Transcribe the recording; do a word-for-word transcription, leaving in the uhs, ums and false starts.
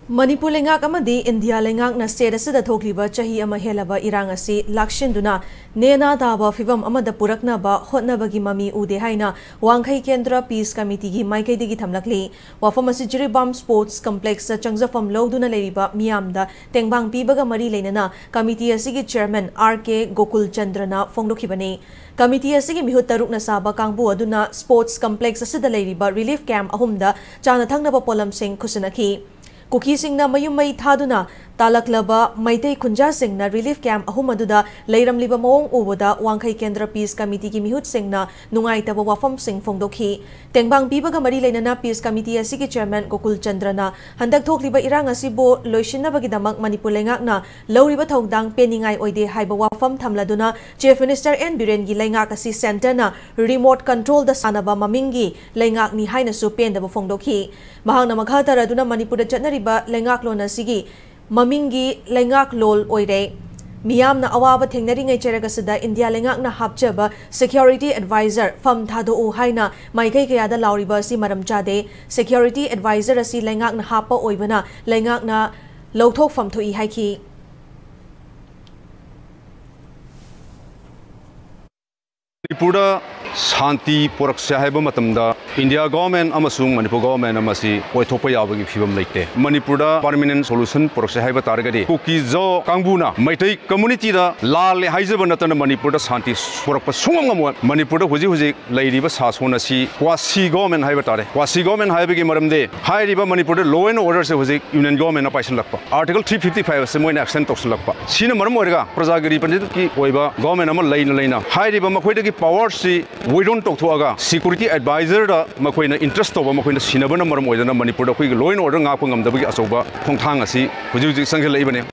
ꯃꯅꯤꯄꯨꯔ ꯂꯩꯉꯥꯛ ꯑꯃꯗꯤ ꯏꯟꯗꯤꯌꯥ ꯂꯩꯉꯥꯛꯅ ꯁ꯭ꯇꯦꯠ ꯑꯁꯤꯗ ꯊꯣꯛꯂꯤꯕ ꯆꯍꯤ ꯑꯃ ꯍꯦꯜꯂꯕ ꯏꯔꯥꯡ ꯑꯁꯤ ꯂꯥꯛꯁꯤꯟꯗꯨꯅ ꯅꯦꯅꯥ ꯇꯥꯕ ꯐꯤꯚꯝ ꯑꯃꯗ ꯄꯨꯔꯛꯅꯕ ꯍꯣꯠꯅꯕꯒꯤ ꯃꯃꯤ ꯎꯗꯦ ꯍꯥꯏꯅ ꯋꯥꯡꯈꯩ ꯀꯦꯟꯗ꯭ꯔ ꯄꯤꯁ ꯀꯃꯤꯇꯤꯒꯤ ꯃꯥꯏꯀꯩꯗꯒꯤ ꯊꯝꯂꯛꯂꯤ꯫ ꯋꯥꯐꯝ ꯑꯁꯤ ꯖꯤꯔꯤꯕꯥꯝ ꯁ꯭ꯄꯣꯔꯠꯁ ꯀꯝꯄ꯭ꯂꯦꯛꯁꯇ ꯆꯪꯖꯐꯝ ꯂꯧꯗꯨꯅ ꯂꯩꯔꯤꯕ ꯃꯤꯌꯥꯝꯗ ꯇꯦꯡꯕꯥꯡ ꯄꯤꯕꯒ ꯃꯔꯤ ꯂꯩꯅꯅ ꯀꯃꯤꯇꯤ ꯑꯁꯤꯒꯤ ꯆꯦꯌꯔꯃꯦꯟ ꯑꯥꯔ ꯀꯦ ꯒꯣꯀꯨꯜ ꯆꯟꯗ꯭ꯔꯅ ꯐꯣꯡꯗꯣꯛꯈꯤꯕꯅꯤ꯫ ꯀꯃꯤꯇꯤ ꯑꯁꯤꯒꯤ ꯃꯤꯍꯨꯠ ꯇꯔꯨꯛꯅ ꯁꯥꯕ ꯀꯥꯡꯕꯨ ꯑꯗꯨꯅ ꯁ꯭ꯄꯣꯔꯠꯁ ꯀꯝꯄ꯭ꯂꯦꯛꯁ ꯑꯁꯤꯗ ꯂꯩꯔꯤꯕ ꯔꯤꯂꯤꯐ ꯀꯦꯝꯞ ꯑꯍꯨꯝꯗ ꯆꯥꯅ ꯊꯛꯅꯕ ꯄꯣꯠꯂꯝꯁꯤꯡ ꯈꯨꯠꯁꯤꯟꯅꯈꯤ꯫ ꯀꯨꯀꯤꯁꯤꯡꯅ ꯃꯌꯨꯝ ꯃꯩ ꯊꯥꯗꯨꯅ ꯇꯥꯂꯛꯂꯕ ꯃꯩꯇꯩ ꯈꯨꯟꯖꯥꯁꯤꯡꯅ ꯔꯤꯂꯤꯐ ꯀꯦꯝꯞ ꯑꯍꯨꯝ ꯑꯗꯨꯗ ꯂꯩꯔꯝꯂꯤꯕ ꯃꯑꯣꯡ ꯎꯕꯗ ꯋꯥꯡꯈꯩ ꯀꯦꯟꯗ꯭ꯔ ꯄꯤꯁ ꯀꯃꯤꯇꯤꯒꯤ ꯃꯤꯍꯨꯠꯁꯤꯡꯅ ꯅꯨꯡꯉꯥꯏꯇꯕ ꯋꯥꯐꯝꯁꯤꯡ ꯐꯣꯡꯗꯣꯛꯈꯤ꯫ ꯇꯦꯡꯕꯥꯡ ꯄꯤꯕꯒ ꯃꯔꯤ ꯂꯩꯅꯅ ꯄꯤꯁ ꯀꯃꯤꯇꯤ ꯑꯁꯤꯒꯤ ꯆꯦꯌꯔꯃꯦꯟ ꯒꯣꯀꯨꯜ ꯆꯟꯗ꯭ꯔꯅ ꯍꯟꯗꯛ ꯊꯣꯛꯂꯤꯕ ꯏꯔꯥꯡ ꯑꯁꯤꯕꯨ ꯂꯣꯏꯁꯤꯟꯅꯕꯒꯤꯗꯃꯛ ꯃꯅꯤꯄꯨꯔ ꯂꯩꯉꯥꯛꯅ ꯂꯧꯔꯤꯕ ꯊꯧꯗꯥꯡ ꯄꯦꯟꯅꯤꯡꯉꯥꯏ ꯑꯣꯏꯗꯦ ꯍꯥꯏꯕ ꯋꯥꯐꯝ ꯊꯝꯂꯗꯨꯅ ꯆꯤꯐ ꯃꯤꯅꯤꯁꯇꯔ ꯑꯦꯟ ꯕꯤꯔꯦꯟꯒꯤ ꯂꯩꯉꯥꯛ ꯑꯁꯤ ꯁꯦꯟꯇꯔꯅ ꯔꯤꯃꯣꯠ ꯀꯟꯇ꯭ꯔꯣꯜꯗ ꯁꯥꯟꯅꯕ ꯃꯃꯤꯡꯒꯤ ꯂꯩꯉꯥꯛꯅꯤ ꯍꯥꯏꯅꯁꯨ ꯄꯦꯟꯗꯕ ꯐꯣꯡꯗꯣꯛꯈꯤ꯫ ꯃꯍꯥꯛꯅ ꯃꯈꯥ ꯇꯥꯔꯗꯨꯅ ꯃꯅꯤꯄꯨꯔꯗ ꯆꯠꯅꯔꯤꯕ ꯂꯩꯉꯥꯛꯂꯣꯟ ꯑꯁꯤꯒꯤ ꯃꯃꯤꯡꯒꯤ ꯂꯩꯉꯥꯛꯂꯣꯟ ꯑꯣꯏꯔꯦ꯫ ꯃꯤꯌꯥꯝꯅ ꯑꯋꯥꯕ ꯊꯦꯡꯅꯔꯤꯉꯩ ꯆꯩꯔꯛ ꯑꯁꯤꯗ ꯏꯟꯗꯤꯌꯥ ꯂꯩꯉꯥꯛꯅ ꯍꯥꯞꯆꯕ ꯁꯦꯀ꯭ꯌꯨꯔꯤꯇꯤ ꯑꯦꯗꯚꯥꯏꯖꯔ ꯐꯝ ꯊꯥꯗꯣꯛꯎ ꯍꯥꯏꯅ ꯃꯥꯏꯀꯩ ꯀꯌꯥꯗ ꯂꯥꯎꯔꯤꯕ ꯑꯁꯤ ꯃꯔꯝ ꯆꯥꯗꯦ꯫ ꯁꯦꯀ꯭ꯌꯨꯔꯤꯇꯤ ꯑꯦꯗꯚꯥꯏꯖꯔ ꯑꯁꯤ ꯂꯩꯉꯥꯛꯅ ꯍꯥꯞꯄ ꯑꯣꯏꯕꯅ ꯂꯩꯉꯥꯛꯅ ꯂꯧꯊꯣꯛꯐꯝ ꯊꯣꯛꯏ ꯍꯥꯏꯈꯤ꯫ ꯃꯅꯤꯄꯨꯔꯗ ꯁꯥꯟꯇꯤ ꯄꯨꯔꯛꯁꯦ ꯍꯥꯏꯕ ꯃꯇꯝꯗ ꯏꯟꯗꯤꯌꯥ ꯒꯣꯚꯔꯟꯃꯦꯟꯠ ꯑꯃꯁꯨꯡ ꯃꯅꯤꯄꯨꯔ ꯒꯣꯚꯔꯟꯃꯦꯟꯠ ꯑꯃꯁꯤ ꯑꯣꯏꯊꯣꯛꯄ ꯌꯥꯕꯒꯤ ꯐꯤꯕꯝ ꯂꯩꯇꯦ꯫ ꯃꯅꯤꯄꯨꯔꯗ ꯄꯔꯃꯤꯅꯦꯟꯠ ꯁꯣꯂꯨꯁꯟ ꯄꯨꯔꯛꯁꯦ ꯍꯥꯏꯕ ꯇꯥꯔꯒꯗꯤ ꯀꯨꯀꯤ ꯖꯣ ꯀꯥꯡꯕꯨꯅ ꯃꯩꯇꯩ ꯀꯝꯃꯨꯅꯤꯇꯤꯗ ꯂꯥꯜꯂꯦ ꯍꯥꯏꯖꯕ ꯅꯠꯇꯅ ꯃꯅꯤꯄꯨꯔꯗ ꯁꯥꯟꯇꯤ ꯄꯨꯔꯛꯄ ꯁꯨꯡꯉꯝ ꯉꯝꯃꯣꯏ꯫ ꯃꯅꯤꯄꯨꯔꯗ ꯍꯧꯖꯤꯛ ꯍꯧꯖꯤꯛ ꯂꯩꯔꯤꯕ ꯁꯥꯁꯣꯟ ꯑꯁꯤ ꯀ꯭ꯋꯥꯁꯤ ꯒꯣꯚꯔꯟꯃꯦꯟꯠ ꯍꯥꯏꯕ ꯇꯥꯔꯦ꯫ ꯀ꯭ꯋꯥꯁꯤ ꯒꯣꯚꯔꯟꯃꯦꯟꯠ ꯍꯥꯏꯕꯒꯤ ꯃꯔꯝꯗꯤ ꯍꯥꯏꯔꯤꯕ ꯃꯅꯤꯄꯨꯔꯗ law and order ꯁꯦ ꯍꯧꯖꯤꯛ ꯌꯨꯅꯤꯌꯟ ꯒꯣꯚꯔꯟꯃꯦꯟꯠꯅ ꯄꯥꯏꯁꯤꯜꯂꯛꯄ, ꯑꯥꯔꯇꯤꯀꯜ ꯊ꯭ꯔꯤ ꯐꯤꯐꯇꯤ ꯐꯥꯏꯚ ꯑꯁꯤ ꯃꯣꯏꯅ ꯑꯦꯛꯁꯟ ꯇꯧꯁꯤꯜꯂꯛꯄ, ꯁꯤꯅ ꯃꯔꯝ ꯑꯣꯏꯔꯒ ꯄ꯭ꯔꯖꯥꯒꯤ ꯔꯤꯄ꯭ꯔꯖꯦꯟꯇꯦꯇꯤꯚꯀꯤ ꯑꯣꯏꯕ ꯒꯣꯚꯔꯟꯃꯦꯟꯠ ꯑꯃ ꯂꯩꯅ ꯂꯩꯅ ꯍꯥꯏꯔꯤꯕ ꯃꯈꯣꯏꯗꯒꯤ ꯄꯥꯋꯔꯁꯤ withdraw ꯇꯧꯊꯣꯛꯑꯒ ꯁꯦꯀ꯭ꯌꯨꯔꯤꯇꯤ ꯑꯦꯗꯚꯥꯏꯖꯔꯗ ꯃꯈꯣꯏꯅ ꯏꯟꯇꯔꯦꯁ ꯇꯧꯕ, ꯃꯈꯣꯏꯅ ꯁꯤꯟꯅꯕꯅ ꯃꯔꯝ ꯑꯣꯏꯗꯅ ꯃꯅꯤꯄꯨꯔꯗ ꯑꯩꯈꯣꯏꯒꯤ law and order ꯉꯥꯛꯄ ꯉꯝꯗꯕꯒꯤ ꯑꯆꯧꯕ ꯈꯣꯡꯊꯥꯡ ꯑꯁꯤ ꯍꯧꯖꯤꯛ ꯍꯧꯖꯤꯛ ꯆꯪꯁꯤꯜꯂꯛꯏꯕꯅꯤ꯫